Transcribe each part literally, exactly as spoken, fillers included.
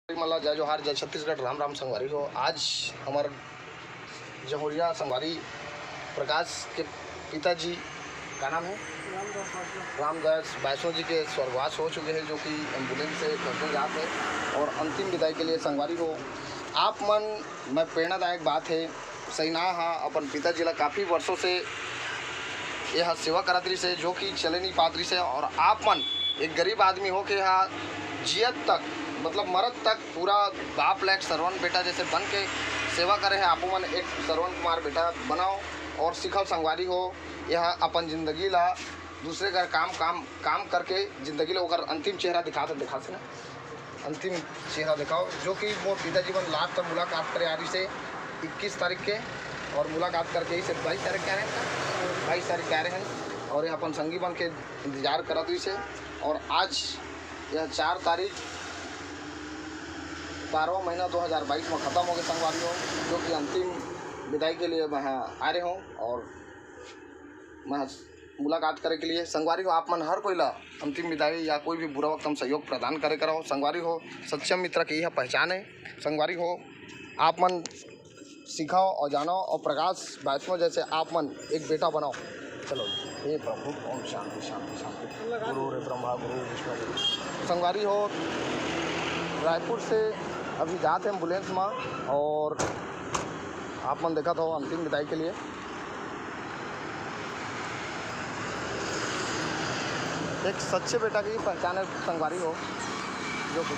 मन ला जय जोहार, जय छत्तीसगढ़, राम राम संगवारी हो। आज हमर जहुरिया संगवारी प्रकाश के पिताजी, का नाम है? रामदास बासनो जी के स्वर्गवास हो चुके हैं, जो कि एम्बुलेंस से करते जात है और अंतिम विदाई के लिए संगवारी हो आप मन, मैं प्रेरणादायक बात है। सैना हा अपन पिताजी ला काफ़ी वर्षों से यह सेवा करत रहिस हे, जो कि चले नहीं पात रहिस हे। और आप मन एक गरीब आदमी हो के हा जियत तक, मतलब मरत तक पूरा बाप लायक श्रवण बेटा जैसे बन के सेवा करे हे। आपो मन एक श्रवण कुमार बेटा बनाओ और सिखाओ संगवारी हो, यह अपन जिंदगी ला दूसरे का काम काम काम करके जिंदगी ला ओकर अंतिम चेहरा दिखा दिखा से ना। अंतिम चेहरा दिखाओ, जो कि मोर पिताजी मन लास्ट मुलाकात करे आ रहिस हे इक्कीस तारीख के, और मुलाकात करके इसे बाईस तारीख के आ रहे हैं, बाईस तारीख के आ रहे हैं, और ये अपन संगी मन के इंतजार करत रहिस हे। और आज यह चार तारीख, बारहवाँ महीना दो हज़ार बाईस में ख़त्म हो गए संगवारी हो, जो कि अंतिम विदाई के लिए मैं आ रहे हूँ और मैं मुलाकात करे के लिए। संगवारी हो, आप मन हर कोई ला अंतिम विदाई या कोई भी बुरा वक्त में सहयोग प्रदान करे करो। संगवारी हो, सच्चा मित्र के यह पहचान है। संगवारी हो, आप मन सिखाओ और जानो और प्रकाश बासनो जैसे आप मन एक बेटा बनाओ। चलो, हे प्रभु, ओम शांति, शांति, शांति। गुरु रे ब्रह्मा, गुरु विष्णु, गुरु। संगवारी हो, रायपुर से अभी जात हे एम्बुलेंस में और आप मन देखत हो अंतिम विदाई के लिए। एक सच्चे बेटा की पहचान है संगवारी हो, जो कि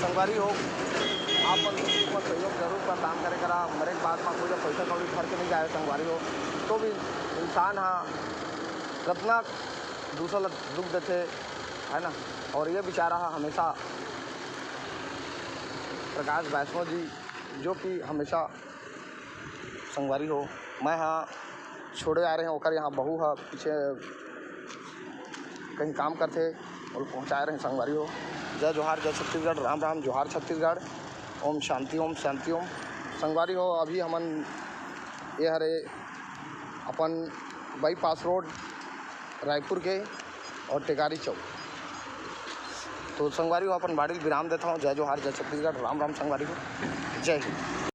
संगवारी हो, आप मन दूसरे मन सहयोग जरूर कर, काम करे करा। मरे के बाद में कोई जब पैसा कौड़ी घर के नहीं जाए संगवारी हो, तो भी इंसान हा रत्ना दूसरा ला दुख देथे, है ना। और ये बेचारा हा हमेशा प्रकाश बासनो जी, जो कि हमेशा संगवारी हो, मैं हा छोड़े आ रहे हैं, ओकर यहाँ बहू हा पीछे कहीं काम करथे, और पहुँचाए रहे संगवारी हो। जय जोहार, जय छत्तीसगढ़, राम राम, जोहार छत्तीसगढ़, ओम शांति, ओम शांति, ओम। संगवारी हो, अभी हमन ये हरे अपन बाईपास रोड रायपुर के और टेकारी चौक। तो संगवारी हो, अपन बाड़ी ल विराम देता हूँ। जय जोहार, जय छत्तीसगढ़, राम राम संगवारी हो, जय हिंद।